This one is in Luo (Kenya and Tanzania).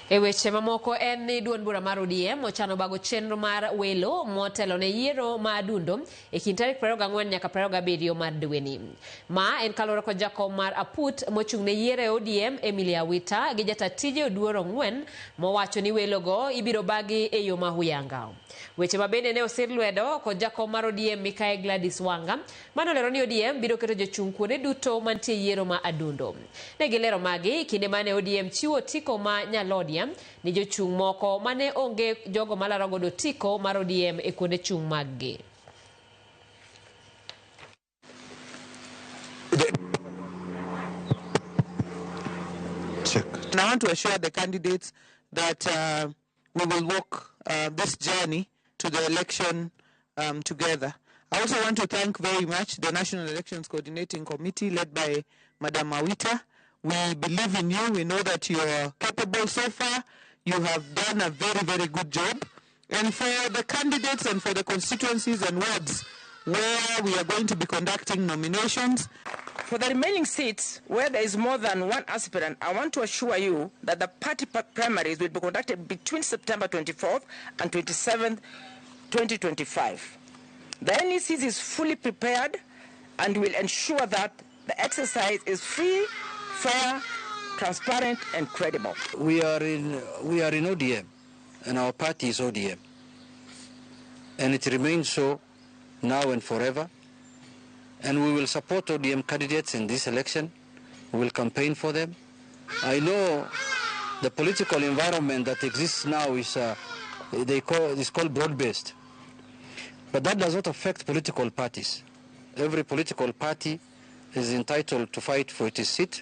E weche mamoko en ni duond bura mar ODM ochano bago chenro mar welo motelo ne yiero ma adundo e kind tarik 24 nyaka 27 mar dweni. Ma en kaluwore kod jakom mar APUT mochung' ne yiero e ODM Emily Awita gi jata tije Oduor Ong'wen mowacho ni welogo ibiro bagi e yo ma huyanga. Weche ma bende ne osir lwedo kod jakom mar ODM Mikayi Gladys Wanga mane olero ni ODM biro keto jochung' kuonde duto mantie yiero ma adundo. Ne gilero magi kinde mane ODM chiwo otiko ma nyalodia ni jochung' moko mane onge jogo malaro godo otiko mar ODM e kuonde chung' maggi. Check. And I want to assure the candidates that we will walk this journey to the election together. I also want to thank very much the National Elections Coordinating Committee led by Madam Awita. We believe in you. We know that you are capable so far. You have done a very, very good job. And for the candidates and for the constituencies and wards where we are going to be conducting nominations. For the remaining seats where there is more than one aspirant, I want to assure you that the party primaries will be conducted between September 24th and 27th, 2025. The NEC is fully prepared and will ensure that the exercise is free, fair, transparent, and credible. We are in ODM, and our party is ODM. And it remains so now and forever. And we will support ODM candidates in this election. We will campaign for them. I know the political environment that exists now is it's called broad-based. But that does not affect political parties. Every political party is entitled to fight for its seat.